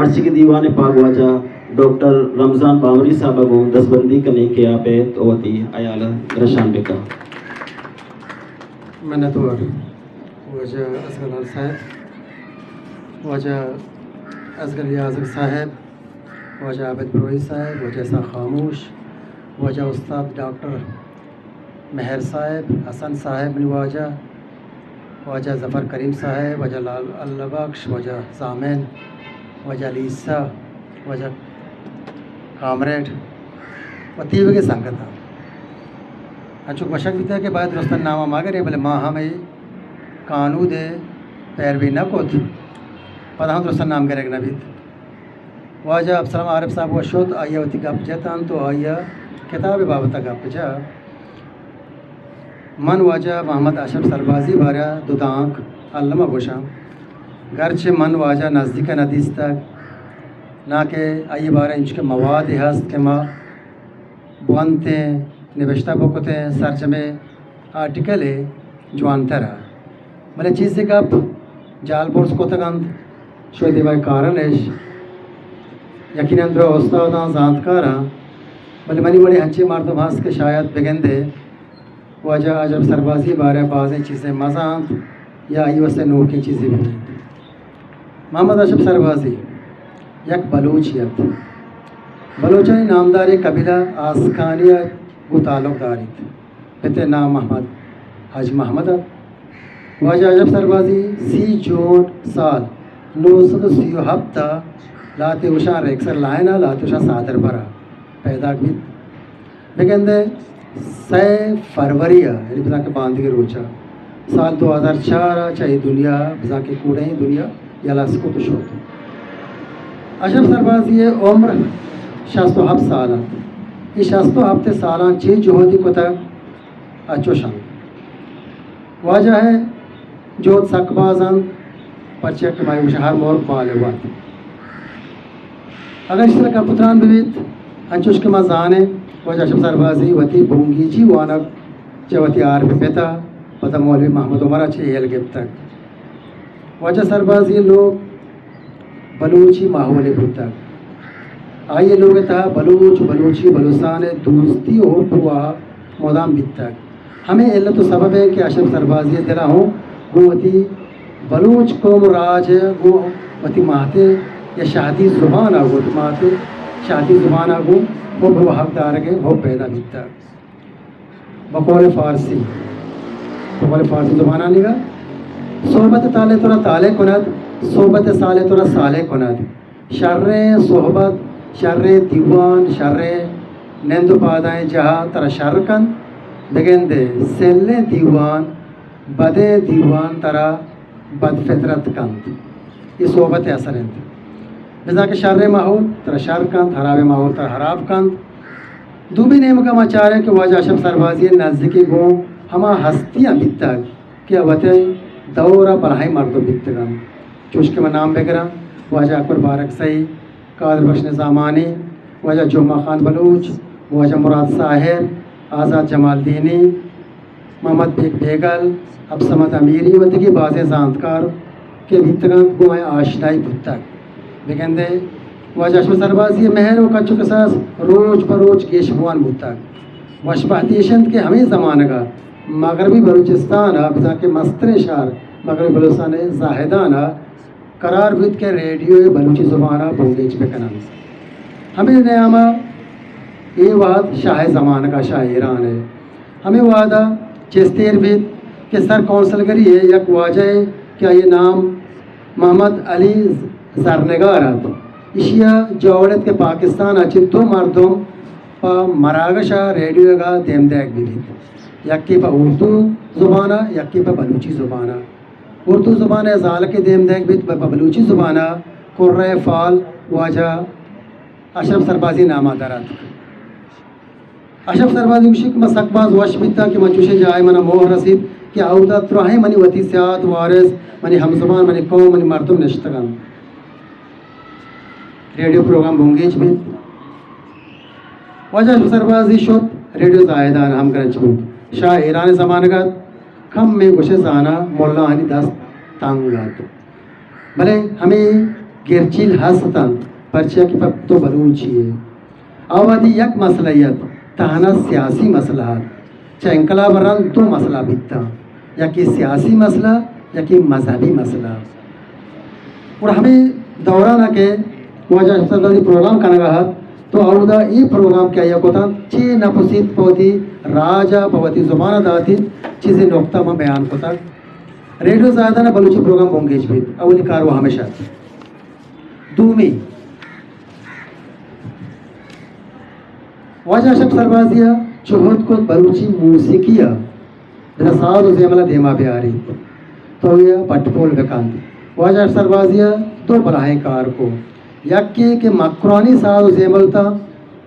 مرچیگیں دیوان ءِ پاگواجہ ڈاکٹر رمضان بامری صاحب ءَ گوں دزبندی کنیں کہ آ بئیت ءُ وتی ہیال ءَ درشان بہ کنت۔ منتوار۔ واجہ اصغر لال صاحب، واجہ اصغر یازک صاحب، واجہ عابد بروہی صاحب، واجہ اسحاق خاموش، واجہ استاد ڈاکٹر مہر صاحب، حسن صاحب، منی واجہ، واجہ ظفر کریم صاحب، واجہ لال اللہ بخش، واجہ زامن، واجہ علی عیسیٰ، واجہ کامریڈ و تیوگیں سنگتاں۔ انچو گوشگ بیتگ کہ باید درستاں نام ءَ مہ گریں، بلے ما ہم اے کانود ءِ پیروی نہ کت، پدا ہم درستاں نام گرگ نہ بیت۔ واجہ عبدالسلام عارف صاحب وت شت، آئی ءَ وتی گپ جت انت ءُ آئی ءَ کتاب ءِ بابت ءَ گپ جت۔ من واجہ محمد اشرف سربازی ءِ بارہ ءَ دو دانک الم ءَ گوشاں۔ گرچہ من واجہ نزدیک ءَ نہ دیستگ، ناں کہ آئی ءِ بارہ ءَ انچکہ موادے ہست کہ ما بونتیں، نبشتہ بکتیں، سرجمیں آرٹیکلے جوانتر ءَ۔ بلے چیزے گپ جال برز کتگ انت، شوی دیما کارن اش۔ یقیناً درا استاداں، زانتکاراں، بلے منی وڑیں ہنچیں مردم ہست کہ شاید بگندے واجہ اشرف سربازی ءِ بارہ ءَ بازیں چیزے مزانت یا آئی واسطہ نوکیں چیزے بہ بیت۔ محمد اشرف سربازی یک بلوچے ات۔ بلوچانی نامداریں قبیلہ آسکانی ءَ گوں تعلق داریت۔ پت ءِ نام محمد حاجی محمد ات۔ واجہ اشرف سربازی سی جون سال نو سد ءُ سی ءُ ہپت ءَ لہتے گوشاں ریکسر لائن ءَ، لہتے گوشاں سادربر ءَ پیداک بیت۔ بگندے سئے فروری ءَ، یعنی بزاں کہ باندگی روچ ءَ، سال دو ہزار چار ءَ چہ اے دنیا، بزاں کہ کوڑیں دنیا یلہ کت ءُ شت۔ اشرف سربازی ءِ عمر شست ءُ ہپت سال ات۔ اے شست ءُ ہپت سالاں چے جہدی کتگ، ءَ چوش انت۔ واجہ ءِ جہد سک باز انت، پرچا کہ ما گوش ہر مرگ بال ءِ وت۔ اگاں ایشی سرا گپ ءُ تران بہ بیت، انچوش کہ ما زانیں، واجہ اشرف سربازی وتی بنگیجی وانگ چہ وتی عارف ءِ پت ءَ، پدا مولوی محمد عمر ءَ چہ ہیل گپتگ۔ واجہ سربازی ءِ لوگ بلوچی ماحولے بوتگ۔ آئی ءِ لوگ ءِ تہا بلوچ، بلوچی، بلوچستان ءِ دوستی ءُ حب ءُ واہگ مدام بیتگ۔ ہمے علت ءُ سبب انت کہ اشرف سربازی ءِ دل ءَ ہوں گوں وتی بلوچ قوم ءُ راج ءَ گوں وتی مات ءِ یا شہدی زبان ءَ گوں، وتی مات ءِ شہدی زبان ءَ گوں حب ءُ واہگ دارگ ءِ حب پیدا بیتگ۔ بقول فارسی، بقول فارسی زبانانی گا، صحبت طالع ترا طالع کند، صحبت صالح ترا صالح کند۔ شریں صحبت، شریں دیوان، شریں نند ءُ پادائیں جاہ ترا شر کنت، بگندے سلیں دیوان، بدیں دیوان ترا بدفطرت کنت۔ اے صحبت ءِ اثر انت۔ بزاں کہ شریں ماحول ترا شر کنت، ہرابیں ماحول ترا ہراب کنت۔ دومی نیمگ ءَ ما چاریں کہ واجہ اشرف سربازی ءِ نزیکی گوں ہما ہستیاں بیتگ کہ آ وتی دور ءَ بلاہیں مردم بیتگ انت۔ چوش کہ من نام بگراں، واجہ اکبر بارکزئی، قادر بخش نظامانی، واجہ جمعہ خان بلوچ، واجہ مراد ساحر، آزاد جمالدینی، محمد بیگ بیگل، عبدالصمد امیری و دگہ بازیں زانتکار کہ بیتگ انت، گوں آیاں آشنائی بوتگ۔ بگندے واجہ اشرف سربازی ءِ مہر و کچ و کساس روچ پہ روچ گیش بوان بوتگ۔ وشبہتی ایش انت کہ ہمے زمانگ ءَ مغربی بلوچستان ءَ، بزاں کہ مستریں شہر مغربی بلوچستان ءِ زاہدان ءَ قرار بیت کہ ریڈیو ءِ بلوچی زبان ءَ بنگیج بہ کن انت۔ ہمے نیام ءَ اے وہد شاہ ءِ زمانگ ءَ، شاہ ایران ءِ ہمے وہد ءَ چست ایر بیت کہ سر کونسلگری ءِ یک واجہ ءَ کہ آئی ءِ نام محمد علی زرنگار ات، ایشی ءَ جوڑ ات کہ پاکستان ءَ چہ دو مردم پہ مراگش ءَ ریڈیو ءَ دیم دئیگ بہ بیت، یکے پہ اردو زبان ءَ، یکے پہ بلوچی زبان ءَ۔ اردو زبان ءِ زالکے دیم دئیگ بیت، پہ بلوچی زبان ءَ کرہ فال واجہ اشرف سربازی ءِ نام ءَ در اتک۔ اشرف سربازی گوشیت کہ من سک باز وش بیتاں کہ من چوشیں جاہے من ءَ موہ رسیت کہ اودا دراہیں منی وتی سیاد وارث، منی ہمزبان، منی قوم، منی مردم نشتگ انت۔ ریڈیو پروگرام بنگیج بیت۔ واجہ اشرف سربازی شت، ریڈیو زاہدان ہمگرنچ بوت۔ شاہ ایران ءِ زمانگ ءَ ات، کمے گوشے زاناں ملاہانی دست تنگ ات۔ بلے ہمے گرچیل ہست انت، پرچیا کہ پہ تو بلوچی ئے۔ آ وہدی یک مسئلہ ات، تہنا سیاسی مسئلہ ات۔ چہ انقلاب ءَ رند دو مسئلہ بیتاں، یکے سیاسی مسئلہ، یکے مذہبی مسئلہ۔ اور ہمے دوران ءَ کہ واجہ اشرف سربازی پروگرام کنگ ءَ ات، تو اودا اے پروگرام کہ آئی ءَ کتاں، چے نپسیت پہ وتی راج ءَ، پہ وتی زبان ءَ داتیت، چیزے نقطہ من بیان کتگ۔ ریڈیو زاہدان ءَ بلوچی پروگرام بنگیج بیت، اولی کار وہ ہمیش ات۔ دومی، واجہ اشرف سربازی ءَ جہد کت بلوچی موسیقی ءَ بزاں ساز و زیمل ءَ دیما بیاریت، تو اے پٹ پول بکنت۔ واجہ اشرف سربازی ءَ دو بلاہیں کار کو، یکے کہ مکرانی ساز و زیمل تا،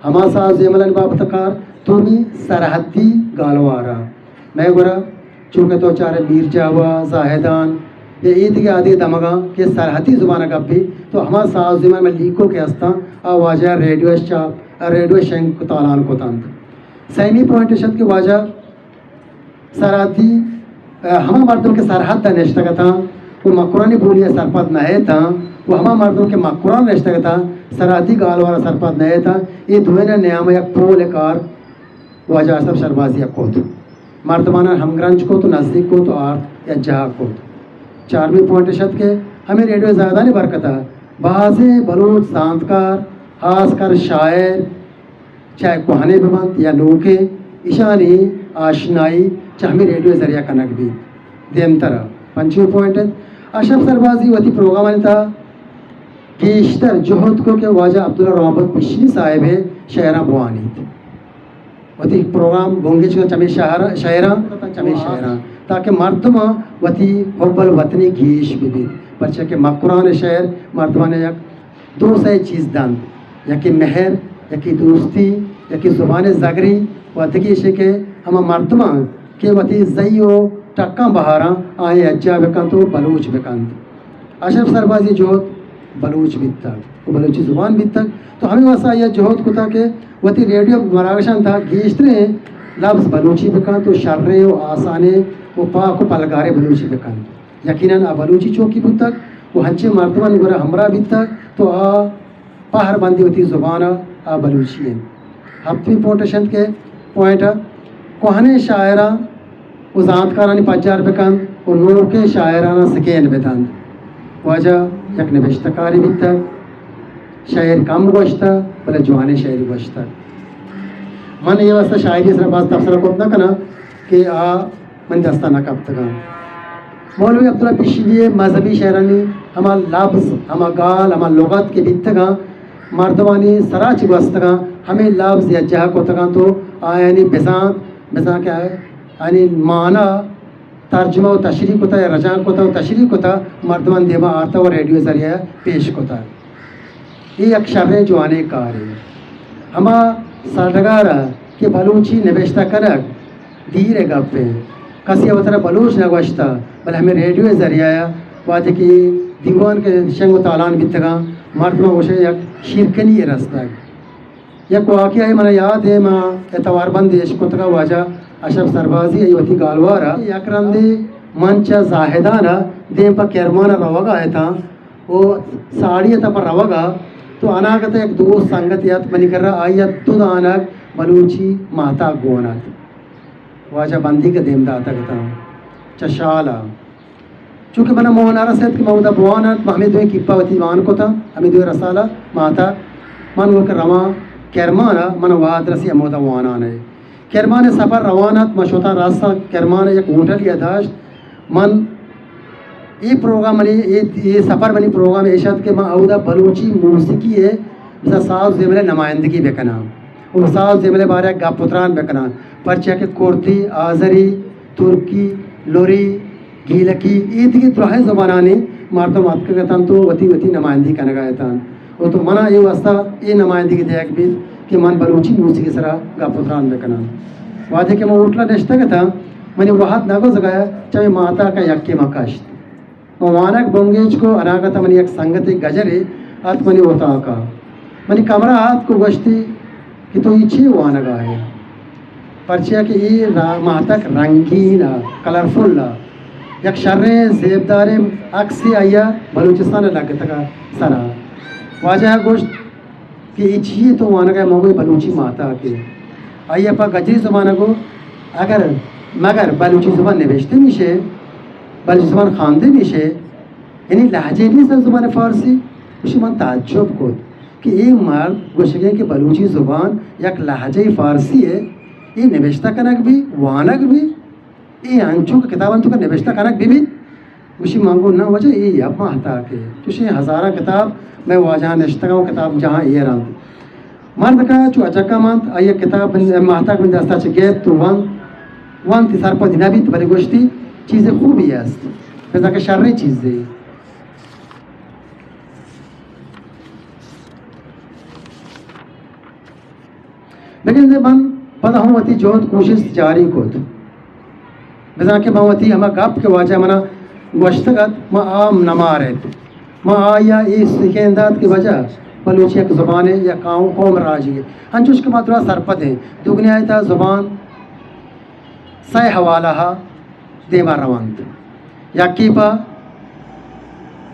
ہما ساز زیملانی بابت کار، دومی سرحدی گالوارا۔ مئے گورا چونکہ تو چارے میر جاوا، زاہدان یا اے دگہ آدگہ دمگاں کہ سرحدی زبان ءَ گپ بیت، تو ہما ساز زیمل مئے لیکو کہ ہستاں، آ واجہ ریڈیو اش چاپ، آ ریڈیو اش شنگ تالان کتنت۔ سیمی پوائنٹ اش ات کہ واجہ سرحدی، ءَ، ہما مردم کہ سرحد ءَ نشتگ اتاں و مکرانی بولی ءَ سرپد نہ اتاں و ہما مردم کہ مکران نشتگ اتاں سرحدی گالوار ءَ سرپد نہ اتاں، اے دوئیناں نیام ءَ یک پول ءِ کار واجہ اشرف سربازی ءَ کت۔ مردماناں ہمگرنچ کت و نزدیک کت و آرت یک جاہ ءَ کت۔ چارمی پوائنٹ اش ات کہ ہمے ریڈیو زاہدانی برکت ءَ بازیں بلوچ زانتکار، ہاس کر شاعر، چاہے کوہنے بہ بنت یا نوکیں، ایشانی آشنائی چہ ہمے ریڈیو ءِ ذریعہ کنگ بیت۔ دیمتر ءَ پنچمی پوائنٹ انت، اشرف سربازی وتی پروگرامانی تہا گیشتر جہد کو کہ واجہ عبداللہ رحمت بشنی صاحب ءِ شعراں بوانیت۔ وتی پروگرام بنگیج کو چمے شہر، شعراں، چمے شعراں، تاکہ مردماں وتی حب الوطنی گیش بہ بیت، پرچہ کہ مکران ءِ شعر مردمان یک دو سئے چیز دنت، یکے مہر، یکے دوستی، یکے زبان زگری و دگہ ایشی کہ ہما مردماں کہ وتی زئی و ٹکاں بہاراں آئی یکجاہ بکنت و بلوچ بکنت۔ اشرف سربازی جہد بلوچ بیتگ و بلوچی زبان بیتگ، تو ہمے واسطہ آئی جہد کتا کہ وتی ریڈیو مراگشاں تہا گیشتریں لبز بلوچی بکنت و شریں و آسانیں و پاک و پلگاریں بلوچی بکنت۔ یقیناً آ بلوچی چوکی بوتگ و ہنچیں مردمانی گورا ہمراہ بیتگ تو آ پہر بندی وتی زبان ءَ، آ بلوچی انت۔ ہپتمی پوائنٹ اش انت کہ پوائنٹ ءَ کوہنیں شاعراں و زانتکارانی پجار بکنت و نوکیں شاعراناں سکین بدنت۔ واجہ یک نبشتہ کارے بیتگ، شعر کم گوشتہ، بلے جوانیں شعری گوشتگ۔ من اے واسطہ شاعری سرا باز تبصرہ کت نہ کناں کہ آ من دستا نہ کپتگاں۔ مولوی عبداللہ بشنی ءِ مذہبی شعرانی ہما لبز، ہما گال، ہما لغت کہ بیتگاں، مردمانی سرا چہ گوستگاں، ہمے لبز یک جاہ کتگاں تو آیانی بزانت، بزاں کہ آیانی معنی ترجمہ و تشریح کتا یا رجانک کتا و تشریح کتا، مردمان دیما آرتا و ریڈیو ذریعہ پیش کتا۔ اے یک شریں جوانیں کارے۔ ہما سرڈگار ءَ کہ بلوچی نبشتہ کنگ دیر ءِ گپ انت، کسے ءَ وترا بلوچ نہ گوشتہ، بلے ہمے ریڈیو ءِ ذریعہ ءَ وہدے کہ دیوان کہ شنگ و تالان بیتگاں، مردم ءَ گوشے یک شیرکنی یے رستگ۔ یک واقعہ ءَ من یات ءَ، ما اتوار بند اش کتگ ءَ واجہ اشرف سربازی ءَ وتی گالوار ءَ یک رندے من چہ زاہدان ءَ دیم پہ کرمان ءَ روگ ءَ اتاں۔ و ساڑی ءَ تپا روگ ءَ تو اناگت ءَ یک دوست سنگتے ات منی کرا، آئی ءَ دو دانگ بلوچی ماہتاک گون ات۔ واجہ بندیگ ءَ دیم داتگ اتاں چہ شال ءَ۔ چونکہ من ءَ موہ نہ رست کہ من اودا بوان ات، من ہمے دوئیں کیپ ءَ وتی وان کتاں، ہمے دوئیں رسالہ ماہتاک۔ من گوں کہ رواں کرمان ءَ، من ءَ وہد رسی ہمودا وانان ءَ۔ کرمان ءِ سفر روان ات، ما شتاں راستاں کرمان ءَ یک ہوٹلے ءَ داشت۔ من اے پروگرام منی، اے، اے سفر منی پروگرام ایش ات کہ من اودا بلوچی موسیقی ءِ بزاں ساز زیمل ءِ نمائندگی بکناں و ساز زیمل ءِ بارہ ءَ گپ و تران بکناں، پرچا کہ کردی، آذری، ترکی، لری، گیلکی، اے دگہ دراہیں زبانانی مردم اتکگ اتنت و وتی وتی نمائندگی کنگا اتنت۔ و تو منا اے واسطہ اے نمائندگی دیگ بیت کہ من بلوچی موسیقی سرا گپ و تران بکناں۔ وہدے کہ من ہوٹلا نشتگ اتاں، منی وہد نہ گوزگا چمے ماہتاکا یکے ما کشت۔ من وانگ بنگیج کو، اناگتا منی یک سنگتے گجرے ات منی اتاکا۔ منی کمرہ اتک و گوشتی کہ تو اے چی وانگا ئے؟ پرچیا کہ اے را-، ماہتاک رنگین ء، کلرفل ء۔ یک شریں زیبداریں عکسے آئی ءَ بلوچستان ءَ لگتگ ءَ سرا۔ واجہ ءَ گوشت کہ اے چی یے تو وانگ ءَ؟ ما گوشت بلوچی ماہتاکے۔ آئی ءَ پہ گجری زبان ءَ گو، اگر مگر بلوچی زبان نبشتہ میشے، بلوچی زبان خواندہ میشے، یعنی لہجہ نیست از زبان فارسی؟ گوشی من تعجب کت کہ اے مرد گوشگیں کہ بلوچی زبان یک لہجہ فارسی ہے، اے نبشتہ کنگ بھی، وانگ بھی، اے انچو کہ کتاباں توکا نبشتہ کنگ بہ بیت؟ گوشی من گو نہ واجہ، اے یک ماہتاکے۔ چوشیں ہزاراں کتاب مئے واجہاں نشتگاں و کتاب جاہاں ایر انت۔ مرد کا چو اچکا منت، آئی کتاب من، ماہتاک من دستا چہ گپت و وانت، وانت سرپدی نہ بیت، بلے گوشتی چیز خوبی است، بزاں کہ شریں چیزے۔ بگندے من پدا ہم وتی جہد کوشست جاری کت۔ بزاں کہ من وتی ہما گپ کہ واجہ منا گوشتگ ات، من آ نہ مارت۔ من آئی ءَ اے سکین دات کہ واجہ بلوچی یک زبانے، یک قوم، قوم راجی ہے۔ انچوش کہ ما ترا سرپد ہیں، دگنیا ءِ تہا زبان سئے حوالہ ءَ دیما رونت۔ یکے پہ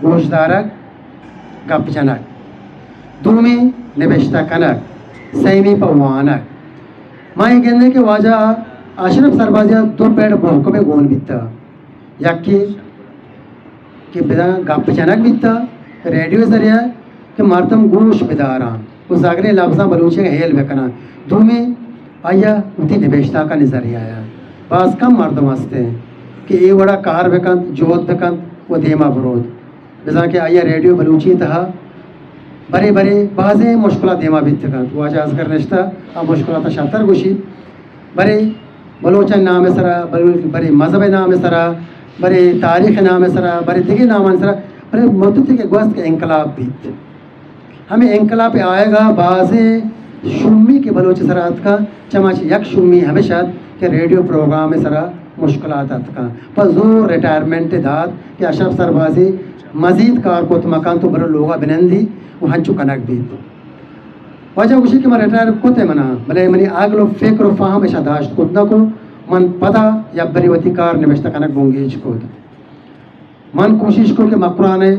گوشدارگ، گپ جنگ، دومی نبشتہ کنگ، سیمی پہ وانگ۔ ما اے گندیں کہ واجہ اشرف سربازی ءَ دو پڑ محکمیں گون بیتہ۔ یکے کہ بزاں گپ جنگ بیتہ ریڈیو ذریعہ کہ مردم گوش بداراں و زگریں لبزاں بلوچی ءَ ہیل بکناں۔ دومی آئی ءَ وتی نبشتانکانی ذریعہ ءَ۔ باز کم مردم ہستیں کہ اے وڑا کار بکنت، جہد بکنت و دیما بروت۔ بزاں کہ آئی ءَ ریڈیو بلوچی ءِ تہا برے برے بازیں مشکلات دیما بیتگ انت۔ واجہ اصغر نشتہ آ مشکلاتاں شرتر گوشیت۔ برے بلوچانی نام ءِ سرا، بلو-، برے مذہب ءِ نام ءِ سرا، برے تاریخ ءِ نام ءِ سرا، برے دگہ نامانی سرا، برے مدتے کہ گوست کہ انقلاب بیت۔ ہمے انقلاب ءِ آیگ ءَ بازیں شومی کہ بلوچ ءِ سرا اتکاں، چما چہ یک شومی ہمیش ات کہ ریڈیو پروگرام ءِ سرا مشکلات اتکاں۔ پہ زور ریٹائرمنٹ دات کہ اشرف سربازی مزید کار کت مکن تو برو لوگا بنندی و ہنچو کنگ بیت۔ واجہ گوشی کہ من ریٹائر کت ءَ منا، بلے منی عقل و فکر و فہم اشا داشت کت نہ کو، من پدا یک بری وتی کار نبشتہ کنگ بنگیج کت۔ من کوشش کو کہ مکران ءِ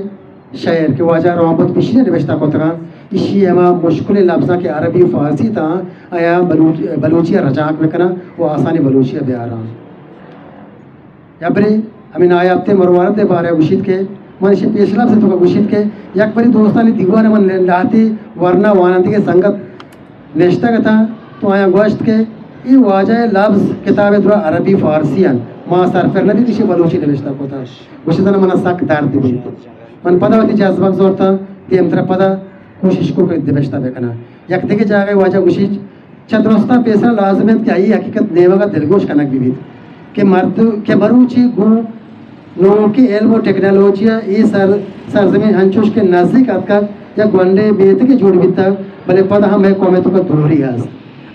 شعر کہ واجہ روانبد پیشی ءَ نبشتہ کتگاں، ایشی ہما مشکلیں لبزاں کہ عربی و فارسی تاں، آیا بلوچ-، بلوچی ءَ رجانک بکناں و آسانی بلوچی ءَ بیاراں۔ یا برے ہمے نایاب تے مروارد ءِ بارہ ءَ گوشیت کہ من ایشی پیش لبز ءِ توکا گوشیت کہ یک بری دوستانی دیوان ءَ من لہتے ورنا وانندگیں سنگت نشتگ اتاں تو آیاں گوشت کہ اے واجہ ءِ لبز کتاب ءِ درا عربی فارسی انت، ما سرپر نہ بیت ایشی بلوچی نبشتہ کتگ۔ گوشت زاناں منا سک درد بیت۔ من پدا وتی جذبگ زرتاں، دیمترا پدا کوشش کو کہ نبشتہ بکناں۔ یک دگہ جاگہے واجہ گوشیت، چہ درستاں پیسرا لازم انت کہ آئی حقیقت نیمگا دلگوش کنگ بہ بیت کہ مرد کہ مروچی گوں نوکیں علم و ٹیکنالوجی ءَ اے سر-، سرزمین انچوش کہ نزیک اتکگ یک گونڈیں میتگے جوڑ بیتگ، بلے پد ہم مئے قوم ءِ توکا دوری ہست،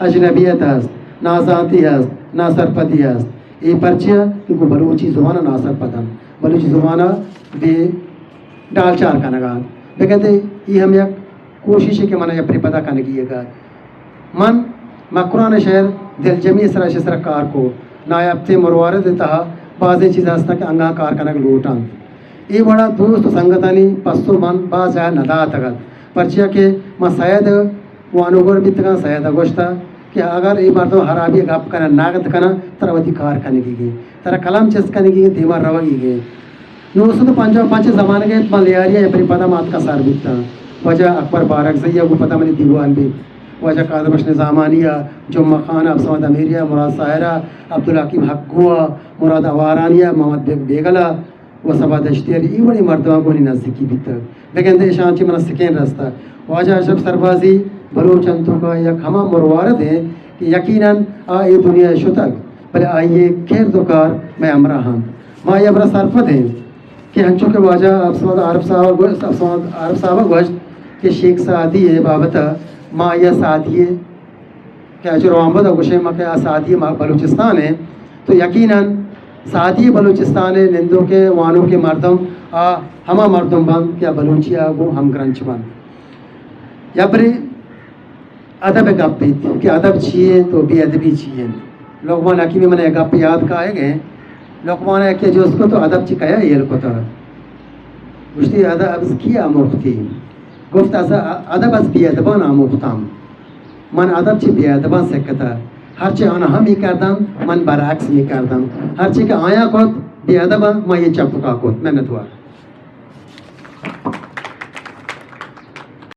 اجنبیت ہست، نازانتی ہست، ناسرپدی ہست۔ اے پرچیا کہ گوں بلوچی زبان ءَ ناسرپد انت، بلوچی زبان ءَ بے ڈالچار کنگ ءَ انت۔ بگندے اے ہم یک کوششے کہ من ءَ یک پرے پدا کنگی ءَ گار۔ من مکران ءِ شعر دلجمی ءِ سرا، اشی ءِ سرا کار کو۔ نایاب تے مروارد ءِ تہا بازیں چیز ہستاں کہ انگاں کار کنگ لوٹ انت۔ اے وڑا دوست و سنگتانی پسو من باز جاہ نہ داتگ ات، پرچیا کہ من سید ءِ وانوگر بیتگاں، سید ءَ گوشتہ کہ اگر اے مردم حرابی ءَ گپ کناں، نقد کناں، ترا وتی کار کنگی گیں، ترا قلم چست کنگی گیں، دیما روگی گیں۔ نو سد و پنجاہ و پنچ ءِ زمانگ ءَ ات، من لیاری ءَ، اے پری پدا ما اتکا سر بیتاں۔ واجہ اکبر بارکزئی ءَ گوں پدا منی دیوان بیت۔ واجہ قادر بخش نظامانی ءَ، جمعہ خان ءَ، عبدالصمد امیری ءَ، مراد ساحر ءَ، عبدالحکیم حقگو ءَ، مراد آوارانی ءَ، محمد بیگ بیگل ءَ و صبا دشتیاری، اے وڑیں مردماں گوں منی نزیکی بیتگ۔ بگندے اشاں چہ منا سکین رستہ۔ واجہ اشرف سربازی بلوچ انتوکا یک ہما مروارد ایں کہ یقیناً آ اے دنیا ءَ شتگ، بلے آئی ءِ کرد و کار مئے ہمراہ انت۔ ما آئی ءَ برا سرپد ایں کہ انچو کہ واجہ عبدالصمد عارف صاحب ءَ گوشت، عبدالصمد عارف صاحب ءَ گوشت کہ شیخ سعدی ءِ بابت ءَ ما آئی ءَ سعدی ءِ کہ اچ روانبد ءَ گوشیں ما کہ آ سعدی ما بلوچستان ءِ، تو یقیناً سعدی بلوچستان ءِ نندوکیں وانوکیں مردم آ ہما مردم بنت کہ آ بلوچی ءَ گوں ہمگرنچ بنت۔ یا برے ادب ءِ گپ بیت کہ ادب چی انت و بے ادبی چی انت۔ لقمان حکیمی من ءَ یک گپ یاد کائگ ءَ لقمان یکی جست کت، تو ادب چی کیا یل کتا؟ گوشتی، ادب از کی آموختی؟ گفت، از ادب از بیادبان آموختم. من ادب چی بیادبان سکتا. هرچی آنها می‌کردند، من برعکس می‌کردم. هرچی که آیا کت، بیادبان ما یه چپکا کت. منتوار.